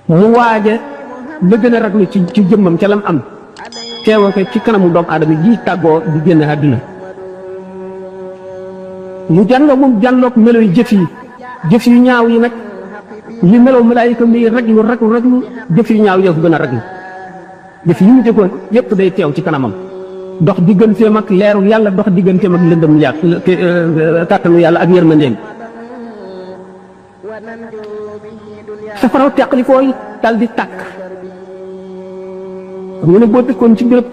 mu waaje la gën a raglu ci jëmmam ca lam am teewoo ko ci kanamu doomu aadama ji tàggoo di génn àdduna mu jànloo moom jànloog melo yi jëf yu ñaaw yi nag li melow malaayika mi raglu jëf yu ñaaw yëf gën a raglu jëf yi mu jëkkoon yépp day teew ci kanamam dox digganteem ak leeru yàlla dox digganteem ak lëndëm kàttanu yàlla ak yërmandeem safaraw teqli fooy dal di tàkk xam nga ne boo dëkkoon ci béréb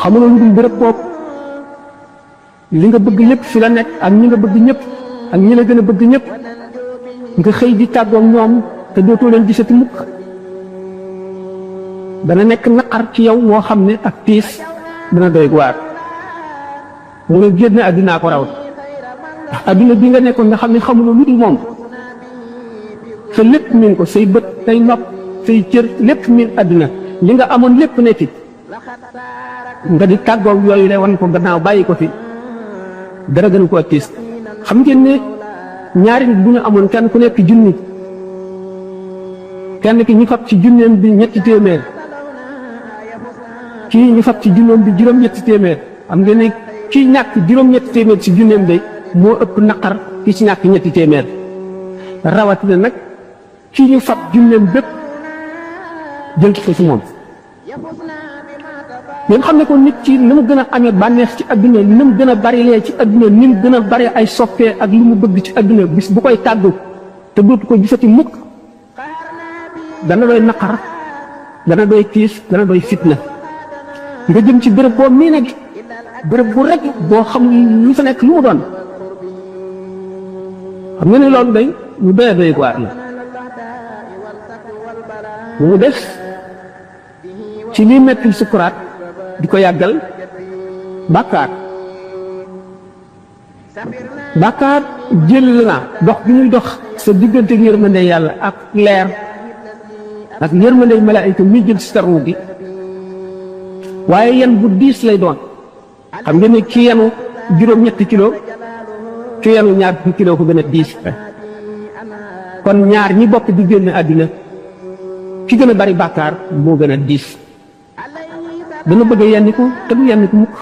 xamuloo lu dul béréb boobu li nga bëgg lépp fi la nekk ak ñi nga bëgg ñëpp ak ñi la gën a bëgg ñëpp nga xëy di tàggoog ñoom te dootoo leen gisati mukk dana nekk naqar ci yow woo xam ne ak tiis dana doy waar mu nga génn àddinaa ko raw ndax àdduna bi nga nekkoon nga xam ne xamuloo lu dul moom sa lépp miin ko say bët say nopp say cër lépp miin àdduna li nga amoon lépp ne fi nga di tàggoog yooyu lay wan ko gannaaw bàyyi ko fi dara gën ko tiis xam ngeen ne ñaari nit bu ñu amoon kenn ku nekk junni kenn ki ñu fab ci junneem bi ñetti téeméer kii ñu fab ci junneem bi juróom-ñetti téeméer xam ngeen ne kii ñàkk juróom-ñetti téeméer ci junneem day moo ëpp naqar ki ci ñàkk ñetti téeméer rawatina nag kii ñu fab junneem bépp jël ko ci moom ngeen xam ne ko nit ci ni mu gën a amee bànneex ci adduna ni mu gën a barilee ci adduna ni mu gën a bari ay soppee ak lu mu bëgg ci adduna bis bu koy tàggu te dootu ko gisati mukk dana doy naqar dana doy tiis dana doy fitna nga jëm ci béréb boo mii nag béréb bu rek boo xam lu fa nekk lu mu doon xam nga ne loolu day lu doy doy waar la mu def ci liy metti sukuraat di ko yàggal bàkkaar jël na dox bi ñuy dox sa diggante yërmande yàlla ak leer ak yërmande malaayika mi jël si tarwu gi waaye yan bu diis lay doon xam nga ne ki yenu juróom-ñetti kilo ki yenu ñaar fukki kilo ko gën a diis kon ñaar ñi bokk di génn àddina ki gën a bari bàkkaar moo gën a diis dana bëgg a yenniku te du yenniku mukk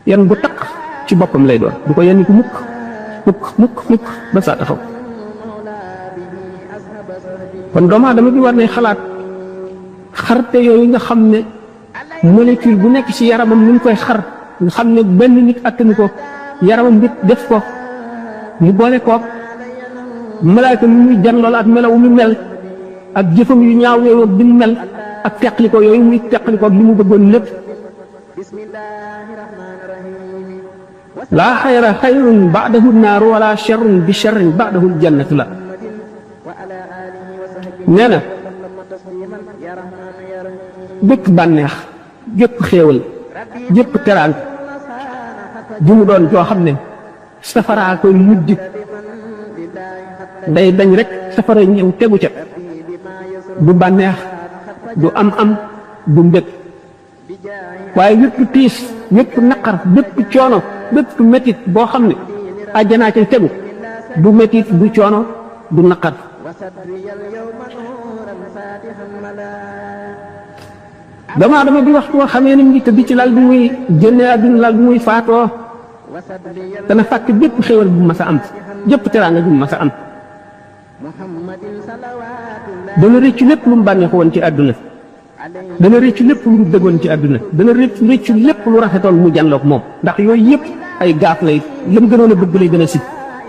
yan bu taq ci boppam lay doon du ko yenniku mukk ba saa taxaw kon doomu aadama bi war nay xalaat xarte yooyu nga xam ne molécule bu nekk ci yaramam ni ñu koy xar nga xam ne benn nit attanu ko yaramam nit def ko ñu boole ko malaayka mi muy jan lool ak melaw mi mel ak jëfam yu ñaaw yooyu bi mu mel ak teqli ko yooyu muy teqli ko li mu bëggoon lépp laa xayra xayrun baadahu naaru wala charrun bi charrin baadahu ljannatu la nee na bépp bànneex gépp xéewal gépp teraan ju mu doon joo xam ne safaraa koy mujj day dañ rek safara ñëw tegu ca du bànneex du am du mbég waaye wépp tiis wépp naqar bépp coono bépp métit boo xam ne àjjanaa ca tegu du métit du coono du naqar damaa dama bi waxtu xamee ni mu ngi tëdd ci lal bi muy génnee àdduna lal bi muy faatoo dana fàkk bépp xéwal bu mas a am jëpp teraanga bu mas a am dana rëccu lépp lu mu bànneexu woon ci àdduna dana rëccu lépp lu mu dëggoon ci àdduna dana rëccu lépp lu rafetoon mu janloog moom ndax yooyu yëpp ay gaaf lay lam gënoon a bëgg lay gën a sib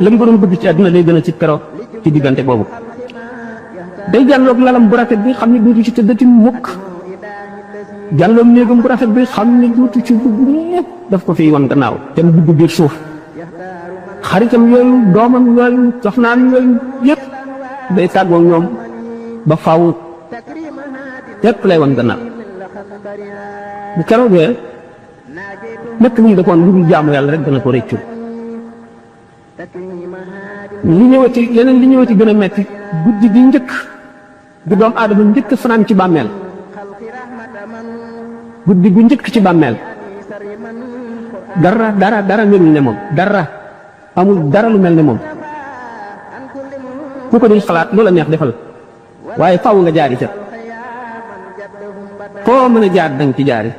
lam gënoon bëgg ci àdduna lay gën a sib keroog ci diggante boobu day janloog lalam bu rafet bi xam ne dootu ci tëddati mukk jàlloom néegam bu rafet bi xam ne dootu ci dugg ñépp daf ko fiy wan gannaaw te mu dugg biir suuf xaritam yooyu doomam yooyu soxnaam yooyu yëpp day tàggoo ñoom ba faw yépp lay wan gannaaw bu keroogee lépp lu ñu defoon lu dul jaamu yàlla rek dana ko réccu li ñëwati leneen li ñëwati gën a metti guddi gi njëkk bu doomu aadama njëkk fanaan ci bàmmeel guddi gu njëkk ci bàmmeel dara melul ne moom dara amul dara lu mel ne moom ku ko dul xalaat loola neex defal waaye faaw nga jaari ca foo mën a jaar danga ci jaari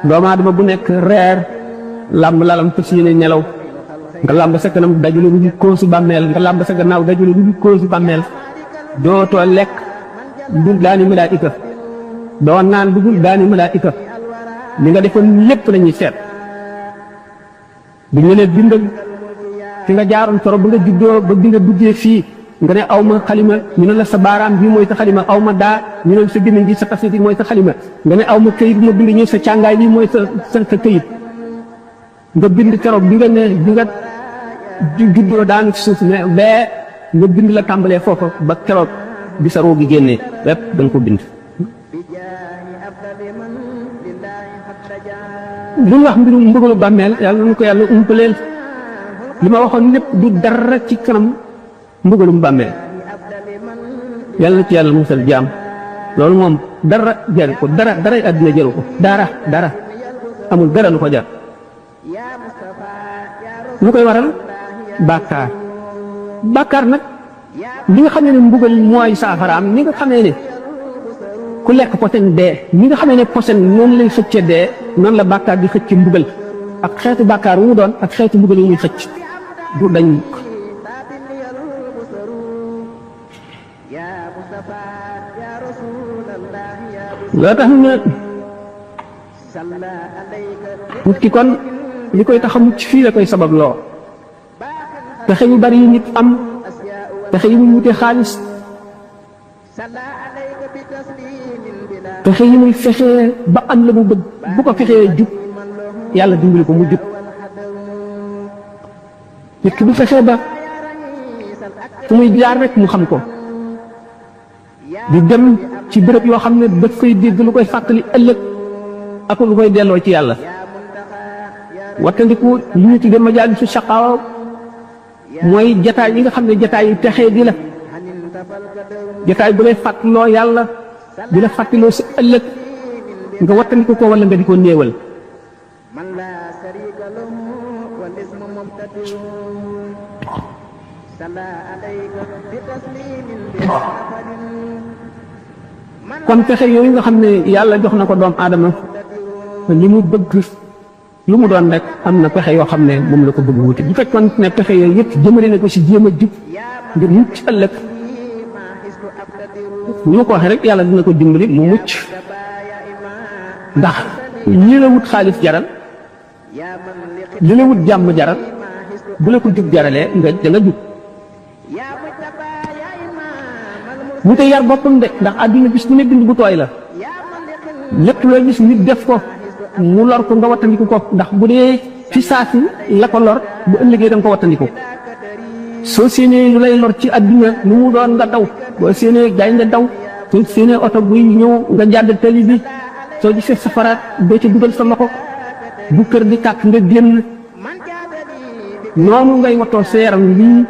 doomu aadama bu nekk reer làmb lalam fas yéene nelaw nga làmb sa kanam dajale lu koosu bàmmeel nga làmb sa gannaaw dajale lu koosu bàmmeel dootoo lekk dul daani malaayika doo naan dugul daani malaayika li nga defoon lépp lañuy seet bu ñu leen bindal fi nga jaaroon toro ba nga juddoo ba bi nga duggee fii nga ne aw ma xalima ñu ne la sa baaraam bii mooy sa xalima aw ma daa ñu ne sa gémmiñ gi sa tasit mooy sa xalima nga ne aw ma këyit ma bind ñu sa càngaay bi mooy sa këyit nga bind keroog bi nga ne bi nga juddoo daanu ci suuf ne bee nga bind la tàmbalee foofa ba keroog bi sa roo gi génnee lépp da nga ko bind lu ñu wax mbirum mbugalu bàmmeel yàlla nañu ko yàlla umpaleel li ma waxoon lépp du dara ci kanam mbugalum bàmmeel yàlla na ci yàlla musal jaam loolu moom dara jaru ko dara àddina jaru ko dara amul dara lu ko jar lu koy waral bàkkaar nag li nga xamee ne mbugal mooy saafaraam ni nga xamee ne ku lekk posen dee ni nga xamee ne posen noonu lay xëcce dee noonu la bàkkaar di xëcc mbugal ak xeetu bàkkaar wu mu doon ak xeetu mbugal wu muy xëcc du dañ loo tax ne nit ki kon li koy tax a mucc fii la koy sabab loo pexe yu bari yi nit am pexe yi muy wute xaalis pexe yi muy fexee ba am la mu bëgg bu ko fexee jub yàlla dimbali ko mu jub nit ki bu fexee ba fu muy jaar rek mu xam ko di dem ci béréb yoo xam ne daf koy dégg lu koy fàttali ëllëg ak lu koy delloo ci yàlla wattandiku li ñu tuddee majaalisu shaqaawa mooy jataay yi nga xam ne jataay yu texee di la jataay bu lay fàttaloo yàlla di la fàttaloo sa ëllëg nga wattandiku ko wala nga di ko néewal kon pexe yooyu nga xam ne yàlla jox na ko doom aadama li mu bëgg lu mu doon rek am na pexe yoo xam ne moom la ko bëgg wuti bu fekkoon ne pexe yooyu yëpp jëmale na ko si jéem a jub ngir mucc ëllëg ñu ma ko waxee rek yàlla dina ko dimbali mu mucc ndax ñi la wut xaalis jaral li la wut jàmm jaral bu la ko jub jaralee nga da nga jub wute yar boppam de ndax àdduna bis bu ne bind bu tooy la lépp loo gis nit def ko mu lor ko nga wattandiku ko ndax bu dee fi saasi la ko lor bu ëllëgee da nga ko wattandiku soo séenee lu lay lor ci àdduna lu mu doon nga daw boo séenee gaynde daw soo séenee oto buy ñëw nga jàdd tali bi soo gisee safaraat doo ci dugal sa loxo bu kër di tàkk nga génn noonu ngay wattoo sa yaram lii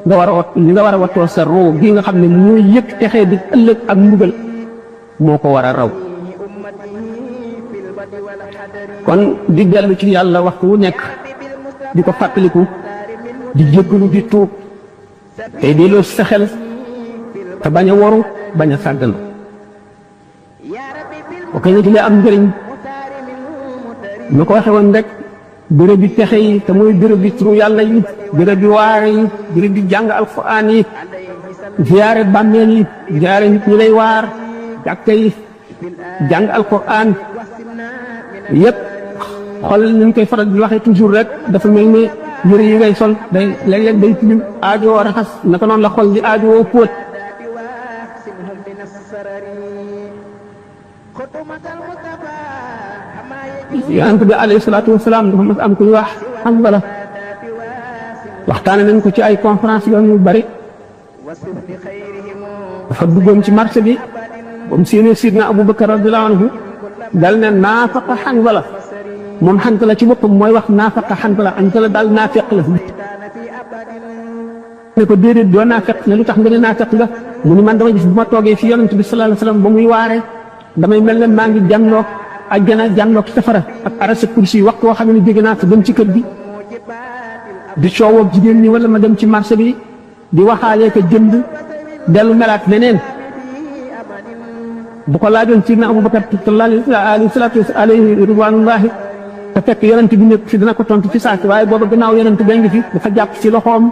nga war a wat li nga war a wattoo sa roo gi nga xam ne mooy yëg texee di ëllëg ak mbugal moo ko war a raw kon di dellu ci yàlla waxtu wu nekk di ko fàttaliku di jéggalu di tuub tey delloo sa xel te bañ a waru bañ a sàggan ok na ci lee am njëriñ ma ko waxe woon rek béréb bi pexe yi te mooy béréb bi turu yàlla yi béréb bi waare yi béréb bi jàng alquran yi ziyaare bàmmeel yi ziyaare nit ñi lay waar jàkka yi jàng alquran yépp xool nañ koy faral di waxee toujours rek dafa mel ni yëre yi ngay sol day léeg-léeg day tilim aajowoo raxas naka noonu la xol di aajowoo póot yonent bi alayhi salaatu wasalaam dafa mas am ku ñu wax Hanzala waxtaane nañ ko ci ay conférence yoon yu bari dafa duggoon ci marché bi ba mu séenee sidna Abubakar radiyallahu anhu dal ne naafaqa Hanzala moom Hanzala ci boppam mooy wax naafaqa Hanzala daal naafeq la ne ko déedéet doo naafeq ne lu tax nga ne naafeq nga mu ni man dama gis bu ma toogee fi yonent bi sallallahu alayhi wasallam ba muy waare damay mel ne maa ngi jànloog àjjana jànloog safara ak arasa kursi waxtu woo xam ne jóge naa fa dem ci kër gi di coow ak jigéen ñi wala ma dem ci marché bi di waxaalee ko jënd dellu melaat leneen bu ko laajoon ci na Abubakar alayhi ridwanullahi te fekk yonent bi nekk fi dina ko tontu ci saasi waaye booba gannaaw yonent ba ngi fi dafa jàpp ci loxoom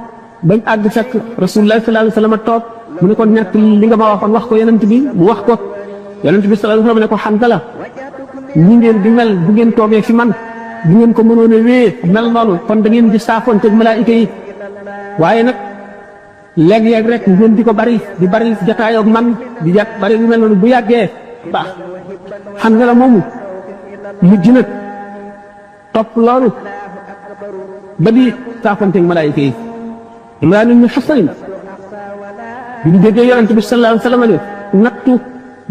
bañ àgg fekk rasulullah sallallahu alayhi wasallam toog mu ne ko nekk li nga ma waxoon wax ko yonent bi mu wax ko yonent bi sallallahu alayhi wasallam ne ko Hanzala ñi ngeen di mel bu ngeen toogee fi man bu ngeen ko mënoon a wéyee mel noonu kon da ngeen di saafoonte ak malaayika yi waaye nag léeg-léeg rek ngeen di ko bari jataayoo ak man di bari lu mel noonu bu yàggee baax Hanzala moomu mujj nag topp loolu ba di saafoonte ak malaayika yi Imraan ibn Husayn bi ñu déggee yonent bi sallallahu alayhi wasallam nattu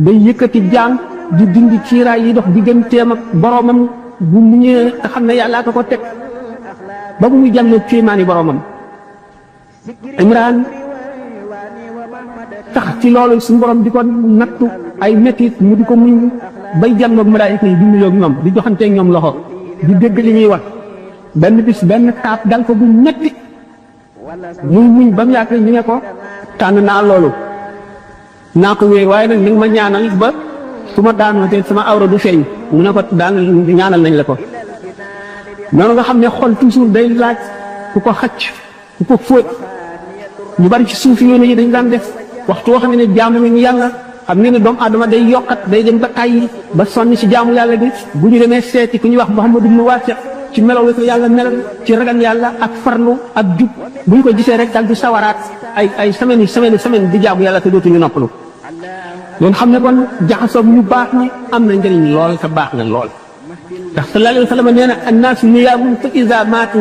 day yëkkati jaam di dindi ciiraay yi dox digganteem ak boromam bu mu ñëwee te xam ne yàllaa ko teg ba bu muy jàmm kéemaani boromam Imraan tax ci loolu suñu borom di ko nattu ay métit mu di ko muñ bay jàmm ak malaayika yi di nuyoo ak ñoom di joxanteeg ñoom loxo di dégg li ñuy wax benn bis benn taab dal ko bu metti muy muñ ba mu yàgg ñu ne ko tànn naa loolu naa ko wéy waaye nag ni nga ma ñaanal ba su ma daanoo te sama awra du feeñ mu ne ko daan ñaanal nañ la ko noonu nga xam ne xol toujours day laaj ku ko xacc ku ko fóot ñu bari ci suufi yoon yi dañ daan def waxtu woo xam ne jaamu ñu yàlla xam ngeen ne doomu aadama day yokkat day dem ba tàyyi ba sonn ci jaamu yàlla bi bu ñu demee seeti ku ñuy wax Muhammad ibn Wasiq ci melaw wi ko yàlla melal ci ragal yàlla ak farlu ak jub bu ñu ko gisee rek dal di sawaraat ay semaine di jaamu yàlla te dootuñu noppalu loolu xam ne kon jaxasoog ñu baax ñi am na njëriñ lool te baax na lool ndax sallallahu alayhi wa sallam nee na annaasu niyaamun fa iza maatu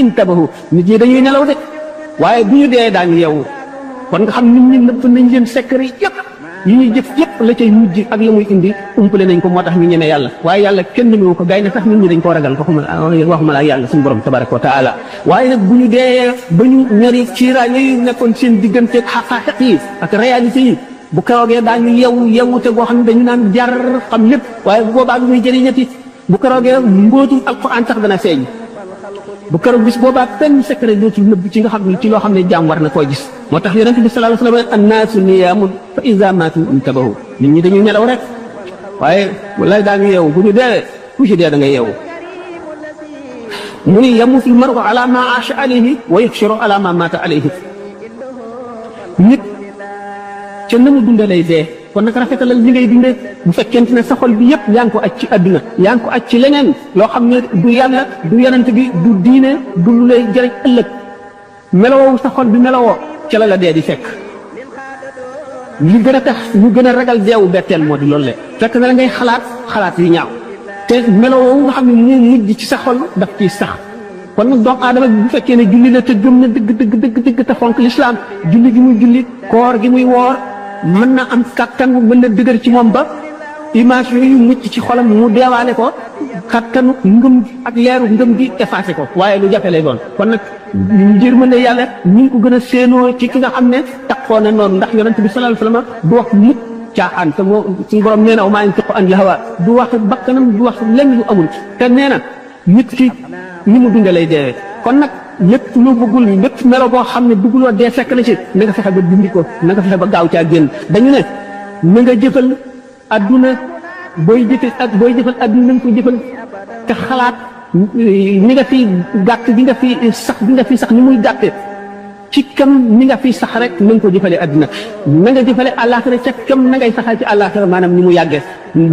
intabahu nit ñi dañuy nelaw de waaye bu ñu dee daañu yeewu kon nga xam nit ñi nëbb nañ leen secret yëpp yi ñuy jëf yëpp la cay mujj ak la muy indi umpale nañ ko moo tax ñu ñeme yàlla waaye yàlla kenn ñemewu ko gaynde sax nit ñi dañ koo ragal waxuma la yàlla suñu borom tabaraka wa taala waaye nag bu ñu dee ba ñu ñori ciiraay yooyu nekkoon seen digganteeg xaqaaxiq yi ak réalité yi bu keroogee daañu yewwute goo xam ne dañu naan jar xam lépp waaye bu boobaa bi muy jëriñati bu keroogee mbóotum alquran sax dana feeñ bu keroog bis boobaa benn secret dootul nëbb ci nga xam ne ci loo xam ne jaam war na koo gis moo tax yonent bi sallallahu alayhi wasallam annaasu niyaamun fa iza maatu intabahu nit ñi dañuy nelaw rek waaye wallaay daañu yeewu bu ñu dee ku ci dee da nga yeewu mu ni yamutu l-mar'u ala ma aasha alayhi wa yuhsharu ala ma maata alayhi nit ca na mu dundee lay dee kon nag rafetalal li ngay dundee bu fekkente ne sa xol bi yëpp yaa ngi ko aj ci àdduna yaa ngi ko aj ci leneen loo xam ne du yàlla du yonent bi du diine du lu lay jëriñ ëllëg melowoo sa xol bi melowoo ca la dee di fekk li gën a tax ñu gën a ragal deewu betteel moo di loolu le fekk na la ngay xalaat yu ñaaw te melowoo nga xam ne mu mujj ci sa xol daf ciy sax kon nag doomu aadama bu fekkee ne julli la te gëm na dëgg te fonk lislaam julli gi muy julli koor gi muy woor mën na am kattan mën na dëgër ci moom ba image yooyu mucc ci xolam mu deewaale ko kattanu ngëm ak leeru ngëm gi effacé ko waaye lu jafe lay doon kon nag njërmande yàlla ñu ngi ko gën a séenoo ci ki nga xam ne taxoo na noonu ndax yonent bi sallallahu alayhi wasallam du wax mukk caaxaan te moo suñu borom nee na maa yantiqu anil hawaa du wax bakkanam du wax lenn lu amul te nee na nit ki ni mu dunde lay deewee kon nag lépp lu bëggul lépp melo boo xam ne bëgguloo dee fekk na ci na nga fexe ba dindi ko na nga fexe ba gaaw caa génn dañu ne na nga jëfal adduna booy jëfal adduna na nga ko jëfal te xalaat ni nga fi gàtt bi nga fi sax ni muy gàtte ci kam ni nga fi sax rek na nga ko jëfale adduna na nga jëfale àllaaxira ca kam na ngay saxal ci àllaaxira maanaam ni mu yàggee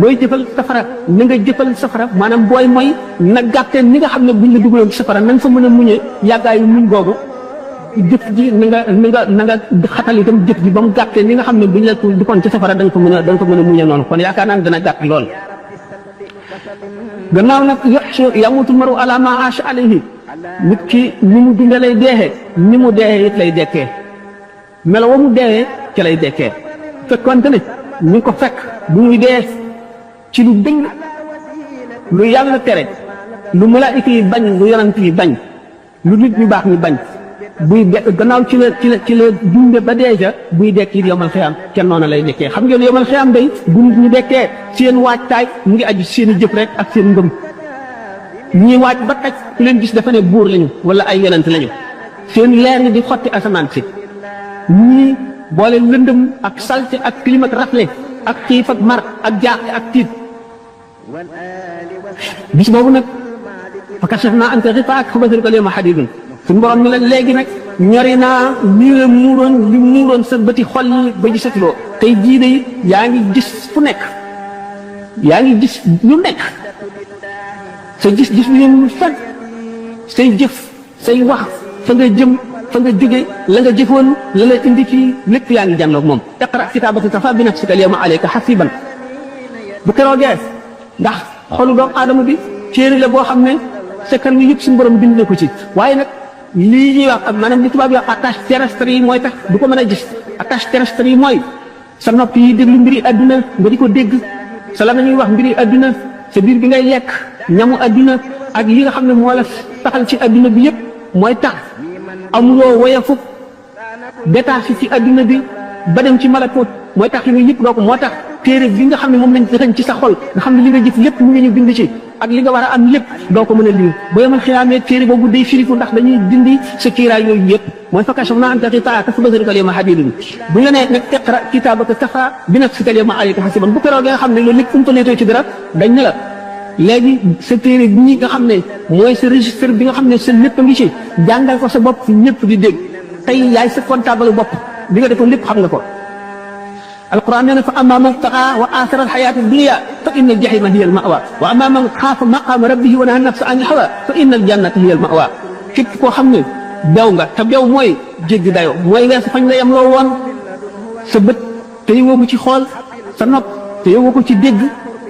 booy jëfal safara na nga jëfal safara maanaam booy mooy na gàttee ni nga xam ne buñ la dugaloon ci safara na nga fa mën a muñee yàggaayu muñ googu jëf ji na nga xatal itam jëf ji ba mu gàttee ni nga xam ne buñ la duggoon ci safara da nga fa mën a muñee noonu kon yaakaar naa ne dana gàtt lool gannaaw nag yamutul maru ala ma aasha alayhi nit ki ni mu dunde lay deexee ni mu deexee it lay dekkee melo wa mu deexee ci lay dekkee fekkonte ne ñu ngi ko fekk bu muy dee ci lu dëng lu yàlla tere lu malaayika yi bañ lu yonent yi bañ lu nit ñu baax ñu bañ buy gannaaw ci la dunde ba dee ja buy dekk it yomal xiyaam kenn noona lay dekkee xam ngeen yomal xiyaam day bu nit ñu dekkee seen waajtaay mu ngi aju seen i jëf rek ak seen ngëm ñi waaj ba taj ku leen gis dafa ne buur lañu wala ay yonent lañu seen leer ni di xotti asamaan si ñii boole lëndëm ak salte ak climat ak rafle ak xiif ak mar ak jaaxle ak tiit bis boobu nag fa kashafnaa anka ghitaa'ak fa basaruka al-yawma hadiidun suñu borom ni la léegi nag ñori naa lii la muuroon sa bëti xol yi ba gisatuloo tey jii de yaa ngi gis fu nekk yaa ngi gis lu nekk sa gis-gis bi ñu fekk say jëf say wax fa nga jëm fa nga jóge la nga jëfoon la la indi fii lépp yaa ngi jànloog moom iqra kitaabaka kafaa bi nafsika al-yawma alayka hasiiban bu keroogee ndax xolu doomu aadama bi téere la boo xam ne sekkal wi yëpp suñu borom bind na ko ci waaye nag lii ñuy wax maanaam li tubaab yi wax attache terrestre yi mooy tax du ko mën a gis attache terrestre yi mooy sa nopp yi déglu mbiri adduna nga di ko dégg sa la ñuy wax mbiri adduna sa biir bi ngay lekk ñamu adduna ak yi nga xam ne moo la taxal ci adduna bi yëpp mooy tax amuloo woyafu détaché ci adduna bi ba dem ci malakoot mooy tax yooyu yëpp doo ko moo tax téere bi nga xam ne moom lañ dëxañ ci sa xol nga xam ne li nga jëf lépp mu ngi ñu bind ci ak li nga war a am lépp doo ko mën a lire boo yemal xiyaamee téere boobu day firiku ndax dañuy dindi sa kiiraay yooyu yëpp mooy fa kashafnaa anka ghitaa'aka fa basaruka al-yawma hadiidun bu ñu la nee nag iqra kitaabaka kafaa bi nafsika al-yawma alayka hasiiban bu keroog nga xam ne loolu lépp umpaletoo ci dara dañ ne la léegi sa téere bi ñi nga xam ne mooy sa registre bi nga xam ne sa lépp a ngi ci jàngal ko sa bopp ñëpp di dégg tey yaay sa comptable bopp li nga defoon lépp xam nga ko القرآن يقول فأما من طغى وآثر الحياة الدنيا فإن الجحيم هي المأوى وأما من خاف مقام ربه ونهى النفس عن الهوى فإن الجنة هي المأوى képp koo xam ne bew nga te bew mooy jéggi dayoo mooy weesu fañ la yem loo woon sa bët te yowoo ko ci xool sa nopp te yowoo ko ci dégg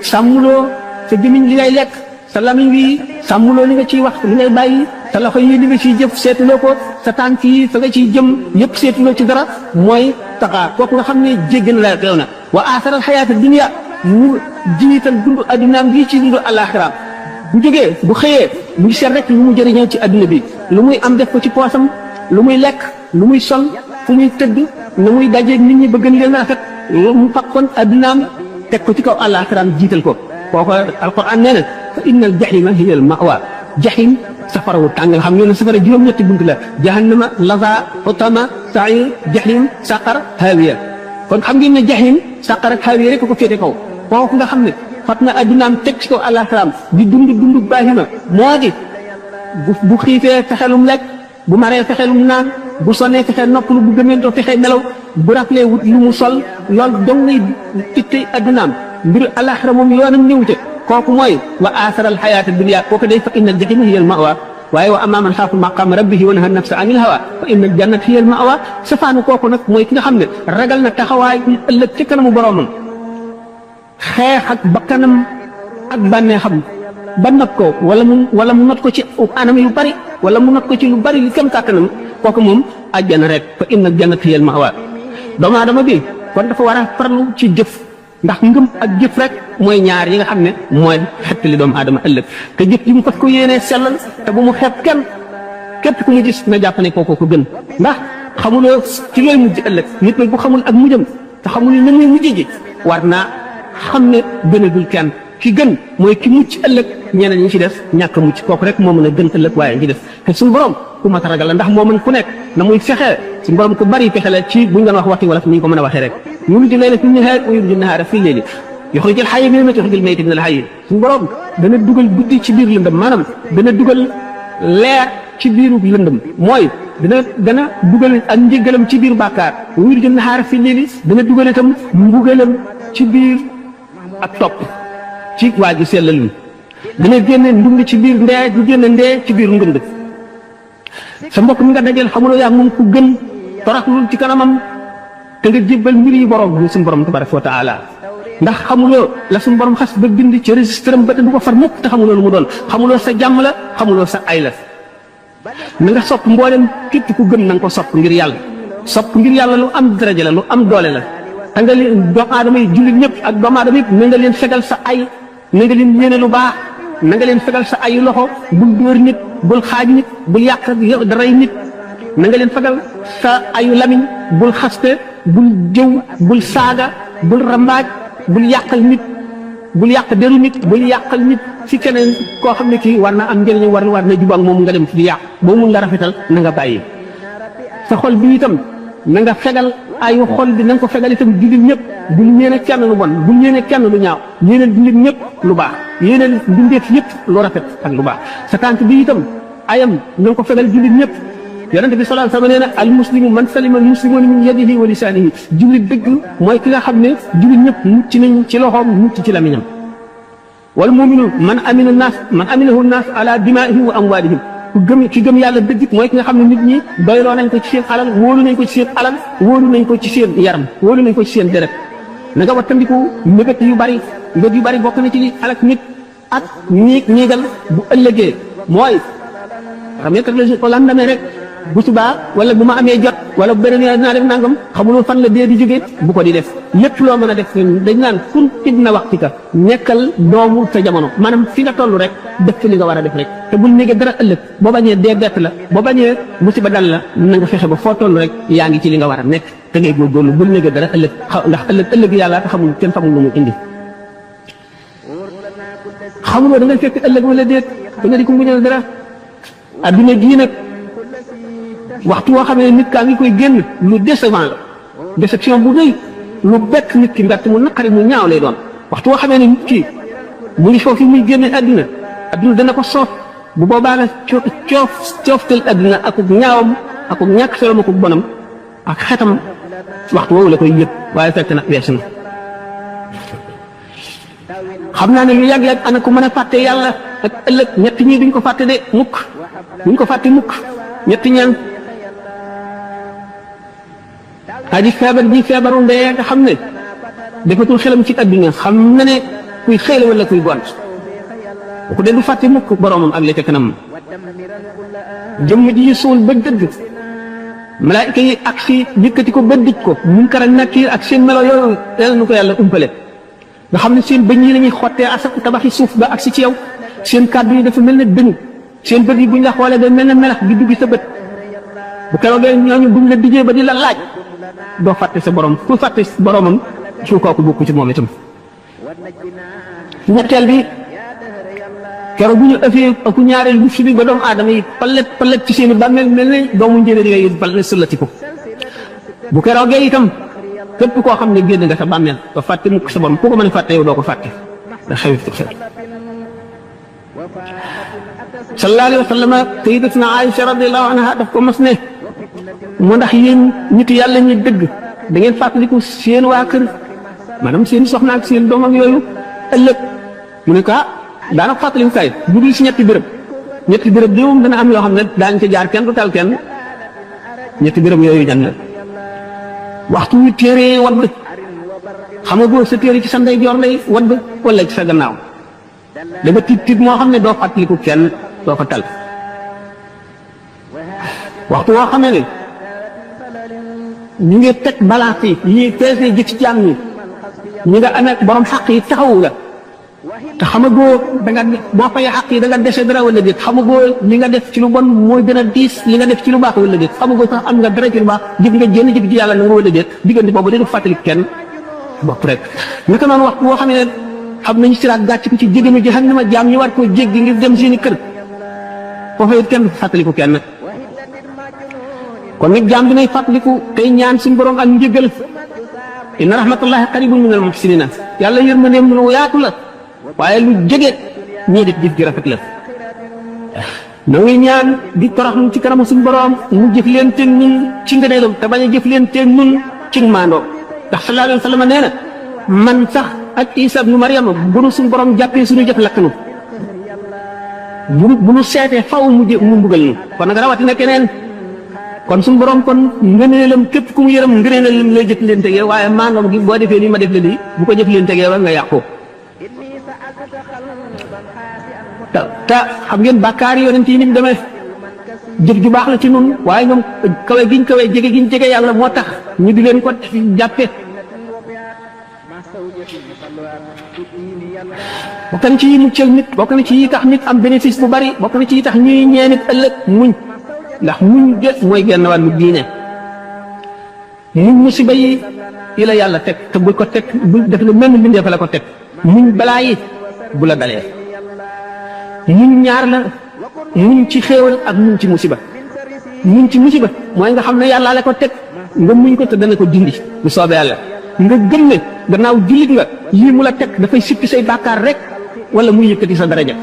sàmmuloo sa gémmiñ li ngay lekk sa lamiñ wi sàmmuloo li nga ciy wax li ngay bàyyi sa loxo yi li nga ciy jëf seetuloo ko sa tànk yi fa nga ciy jëm yëpp seetuloo ci dara mooy taxaa kooku nga xam ne jéggi na la teew na wa aasaral xayaata dunya mu jiital dund addunaam gi ci dund àllaaxiraam bu jógee bu xëyee mu ngi seet rek lu mu jëriñoo ci adduna bi lu muy am def ko ci poosam lu muy lekk lu muy sol fu muy tëdd na muy dajeeg nit ñi ba gën leen rafet lu mu fakkoon addunaam teg ko ci kaw àllaaxiraam jiital ko kooku alquran nee na fa inna al jahima hiya al mawa jahim safara wu tàng nga xam ne safara juróom-ñetti bunt la jahannama laza utama sair jahim saqar hawiya kon xam ngeen ne jahim saqar ak hawiya rek ko féete kaw kooku nga xam ne fat na addunaam teg ci kaw àllaaxiraam di dund baahima moo di bu xiifee fexelum lekk bu maree fexelum naan bu sonnee fexe noppalu bu gëmentoo fexe nelaw bu raflee wut lu mu sol loolu dong ngay tittey addunaam mbiru àllaaxira moom yoonam ñëwute kooku mooy wa aasaral xayaata dunya kooku day fa inna al jahima hiya al mawa waaye wa amma man xaafa maqaama rabbihi wa naha nafsa anil hawa fa inna al jannata hiya al mawa safaanu kooku nag mooy ki nga xam ne ragal na taxawaay ëllëg ci kanamu boroomam xeex ak bakkanam ak bànneexam ba not ko wala mu not ko ci anam yu bari wala mu not ko ci lu bari li kem kàttanam kooku moom àjjana rek fa inna al jannata hiya al mawa doomu aadama bi kon dafa war a farlu ci jëf ndax ngëm ak jëf rek mooy ñaar yi nga xam ne mooy xettali doomu aadama ëllëg te jëf ji mu fas ko yéenee sellal te bu mu xeeb kenn képp ku mu gis na jàpp ne kooku ko gën ndax xamuloo ci looy mujj ëllëg nit nag bu xamul ak mujjam te xamul ne muy mujj ji war naa xam ne gënagul kenn ki gën mooy ki mucc ëllëg ñeneen ñi ci def ñàkk a mucc kooku rek moo mën a gën ëllëg waaye ñi ci def te suñu borom ku mat a ragal la ndax moo mën ku nekk na muy fexe suñu borom ku bari fexe la ci buñ doon wax waxti wala ni ñu ko mën a waxee rek yuliju layla fi nahaar wa yuliju nahaara fi layli yuxrijul hayya mina l-mayyiti wa yuxrijul mayyita mina l-hayyi suñu borom dana dugal guddi ci biir lëndëm maanaam dana dugal leer ci biiru lëndëm mooy dana dugal ak njëgalam ci biir bàkkaar wa yuliju nahaara fi layli dana dugal itam mbugalam ci biir ak topp ci waa ji sellal wi dana génne ndund ci biir ndee du génne ndee ci biir ndund sa mbokk mi nga dajeel xamuloo yaa moom ku gën toroxlul ci kanamam te nga jébbal mbir yi borom bi suñu borom tabaraka wa taala ndax xamuloo la suñu borom xas ba bind ci registre am ba te du ko far mukk te xamuloo lu mu doon xamuloo sa jàmm la xamuloo sa ay la na nga sopp mboolem képp ku gëm na nga ko sopp ngir yàlla sopp ngir yàlla lu am daraja la lu am doole la te nga leen doomu aadama yi jullit ñëpp ak doomu aadama yëpp na nga leen fegal sa ay na nga leen yéene lu baax na nga leen fegal sa ayu loxo bul dóor nit bul xaaj nit bul yàq daray nit na nga leen fegal sa ayu lamiñ bul xaste bul jëw bul saaga bul rambaaj bul yàqal nit bul yàq deru nit bul yàqal nit ci keneen koo xam ne kii war na am njëriñ war na jub ak moom nga dem di yàq boo mun la rafetal na nga bàyyi sa xol bi itam na nga fegal ayu xol bi na nga ko fegal itam jullit ñëpp bul ñeene kenn lu bon bul ñeene kenn lu ñaaw yéene jullit ñëpp lu baax yéene bindeef yëpp lu rafet ak lu baax sa tànk bi itam ayam na nga ko fegal jullit ñëpp yonente bi sallallahu alayhi wa sallam nee na al muslimu man salima al muslimuna min yadihi wa lisanihi jullit dëgg mooy ki nga xam ne jullit ñëpp mucc nañ ci loxoom mucc ci lamiñam wal muminu man aminahu naas ala dimaihim wa amwalihim ki gëm yàlla dëgg mooy ki nga xam ne nit ñi doyloo nañ ko ci seen alal wóolu nañ ko ci seen alal wóolu nañ ko ci seen yaram wóolu nañ ko ci seen deret na nga wattandiku mbébét yu bari bokk na ci alak nit ak ñiigal bu ëllëgee mooy xam ne la ko landamee rek bu subaa wala bu ma amee jot wala bu beneen yoon dinaa def nangam xamuloo fan la dee di jógee bu ko di def lépp loo mën a def dañ naan kun ibna waxtika nekkal doomu sa jamono maanaam fi nga toll rek def fi li nga war a def rek te bul négee dara ëllëg boo bañee dee bett la boo bañee musiba dal la na nga fexe ba foo toll rek yaa ngi ci li nga war a nekk te ngay góorgóorlu bul négee dara ëllëg ndax ëllëg yàlla te xamul kenn xamul lu mu indi xamuloo da ngay fekk ëllëg wala déet da nga di ko muñal dara adduna gii nag waxtu woo xam ne nit kaa ngi koy génn lu décevant la déception bu rëy lu bett nit ki mbett mu naqari mu ñaaw lay doon waxtu woo xamee ne nit ki mu ngi foofu muy génne adduna dana ko soof bu boobaa la cooftal adduna akuk ñaawam akuk ñàkk solom akuk bonam ak xetam waxtu woowu la koy yëg waaye fekk na weesu na xam naa ne lu yàgg-yàgg ana ko mën a fàtte yàlla ak ëllëg ñett ñi duñ ko fàtte de mukk duñ ko fàtte mukk ñetti ñaan aji feebar ji feebaru ndee nga xam ne defatul xelam ci adduna xam na ne kuy xëy la wala kuy gont ku de du fàtte mukk boromam ak la ca kanam jëmm ji suul ba dëgg malaayika yi ak si yëkkati ko ba dij ko munkar ak nakiir ak seen melo yooyu yàlla nu ko yàlla umpale nga xam ne seen bëñ yi la ñuy xottee asak tabaxi suuf ba ak si ci yow seen kàddu yi dafa mel ne dënu seen bët yi buñ la xoolee day mel ne melax di dugg sa bët bu keroogee ñooñu buñ la dijee ba di la laaj doo fàtte sa borom ku fàtte boromam su kooku bokku ci moom itam ñetteel bi keroog bu ñu ëffee aku ñaareel bu fi ba doomu aadama yi palet ci seen i bàmmeel mel ne doomu njëriñ yooyu palet sëllati ko bu keroogee itam képp koo xam ne génn nga sa bàmmeel doo fàtte mukk sa borom ku ko mën a fàtte yow doo ko fàtte da xewit ko xew sallallahu alayhi wa sallam sayyidatuna Aïcha radiyallahu anha daf ko mos ne mu ndax yéen nitu yàlla ñi dëgg da ngeen fàttaliku seen waa kër maanaam seen soxna ak seen doom ak yooyu ëllëg mu ne ko daana ko fàttaliku kay bu dul si ñetti béréb bi moom dana am yoo xam ne daañu ca jaar kenn du tal kenn ñetti béréb yooyu jan la waxtu wi téere wadd xam nga boo sa téere ci sa ndeyjoor lay wadd wala ci sa gannaaw da nga tiit moo xam ne doo fàttaliku kenn doo ko tal waxtu woo xam ne ñu ngi teg balance yi peese ji ci jaam ñi ñi nga amee borom xaq yi taxawu la te xamagoo da nga boo fayee xaq yi da nga dese dara wala déet xamagoo li nga def ci lu bon mooy gën a diis li nga def ci lu baax wala déet xamagoo sax am nga dara ci lu baax jëf nga jénn jëf ci yàlla na nga wala déet diggante boobu dañu fàttali kenn bopp rek naka noonu waxtu boo xam ne xam nañu siraat gàcc ko ci jéganu jahannama jaam ñi war koo jéggi ngir dem seeni kër foofu it kenn fàttaliku kenn kon nag jaam bi nay fàttaliku tey ñaan suñu borom ak njëgal inna rahmatullahi qaribun minal muhsinina yàlla yërmandeem lu yaatu la waaye lu jege ñii def jëf ji rafet la noo ngi ñaan di toroxlu ci kanamu suñu borom mu jëf leen teeg ñun ci ngëneelam te bañ a jëf leen teeg ñun ci maandoo ndax sallallahu alayhi wa sallam nee na man sax ak Isa ibnu Maryama bu nu suñu borom jàppee suñu jëf lakk nu bu nu seetee faw mu mbugal ñu kon nag rawatina keneen kon suñu borom kon ngëneelam képp ku mu yërëm ngëneelam lay jëf leen tegee waaye maandoom gi boo defee nii ma def la lii bu ko jëf leen tegee war nga yàqu te xam ngeen bàkkaar yi yonent yi ni mu demee jëf ju baax la ci nun waaye ñoom kawe giñ kawe jege giñ jege yàlla moo tax ñu di leen ko jàppe bokk na ci yi muccal nit bokk na ci yi tax nit am bénéfice bu bari bokk na ci yi tax ñuy ñee nit ëllëg muñ ndax muñ de mooy genn wàllu diine muñ musiba yi la yàlla teg te bu ko teg bu def na mel ni mbindee fa la ko teg muñ balaa yi bu la dalee muñ ñaar la muñ ci xéewal ak muñ ci musiba muñ ci musiba mooy nga xam ne yàlla la ko teg nga muñ ko te dana ko dindi bu soobee yàlla nga gëm ne gannaaw jullit nga lii mu la teg dafay sippi say bàkkaar rek wala muy yëkkati sa daraja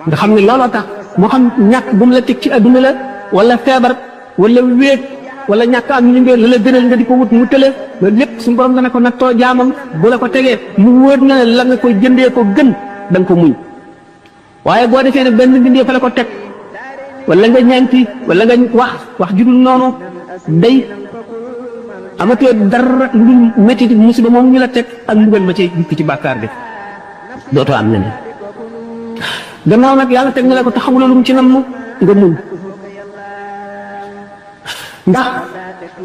nga xam ne looloo tax moo xam ñàkk bu mu la teg ci adduna la wala feebar wala wéet wala ñàkk am ñu la la gënal nga di ko wut mu tële loolu lépp suñu borom dana ko nattoo jaamam bu la ko tegee mu wóor na la nga koy jëndee ko gën da nga ko muñ waaye boo defee ne benn bindee fa la ko teg wala nga ñaanti wala nga wax ju dul noonu day amatoo dara lu dul métti musiba moom ñu la teg ak mbugal ma ci dikk ci bàkkaar bi dootoo am leneen gannaaw nag yàlla teg na la ko te xamuloo lu mu ci namm nga muñ ndax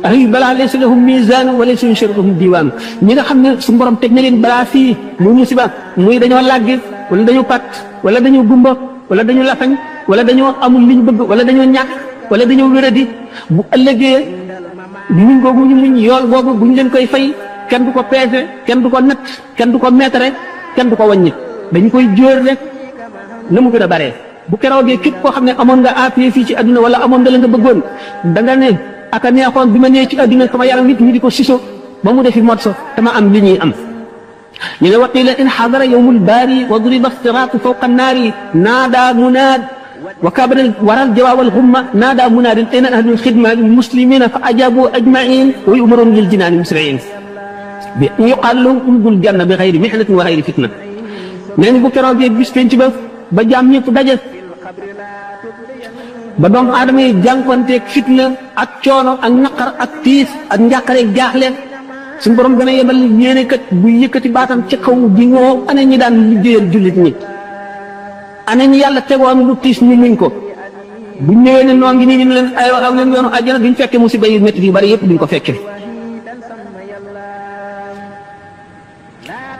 ay balaa laysa lahum misaan wa laysa yushrikum diwaan ñi nga xam ne su borom teg na leen balaa fii muy musiba muy dañoo làggi wala dañoo pat wala dañoo gumba wala dañoo lafañ wala dañoo amul li ñu bëgg wala dañoo ñàkk wala dañoo wéradi bu ëllëgee muñ googu ñu muñ yool boobu bu ñu leen koy fay kenn du ko peese kenn du ko natt kenn du ko meetare kenn du ko wàññi dañu koy jóor rek na mu gën a baree bu keroogee képp koo xam ne amoon nga appui fii ci adduna wala amoon nga la nga bëggoon da nga ne aka neexoon bi ma nee ci adduna sama yaram nit ñi di ko siso ba mu defi mot so dama am li ñuy am ñu ne waqila in xadara yowmul baari wa duriba siraatu fawqa annaari naada munaad wa kabara waral jawaawal xumma naada munaadin ayna ahlul xidma lil muslimina fa ajabu ajmain wa yumaroon lil jinaani musriin bi yuqaal lahum udxulul janna bi xayri mihnatin wa xayri fitna nee ni bu keroogee bis penc ba jaam ñëpp daje ba doomu aadama yi jànkonteeg fitna ak coono ak naqar ak tiis ak njàqareeg jaaxle suñu borom gën a yebal yéene kat bu yëkkati baatam ci kaw di ñoo ana ñi daan liggéeyal jullit ñi ana ñi yàlla tegoon lu tiis ñu muñ ko bu ñëwee ne noo ngi nii ñu leen ay aw leen yoonu àjjana duñ fekke musiba yu métti yu bari yëpp duñ ko fekke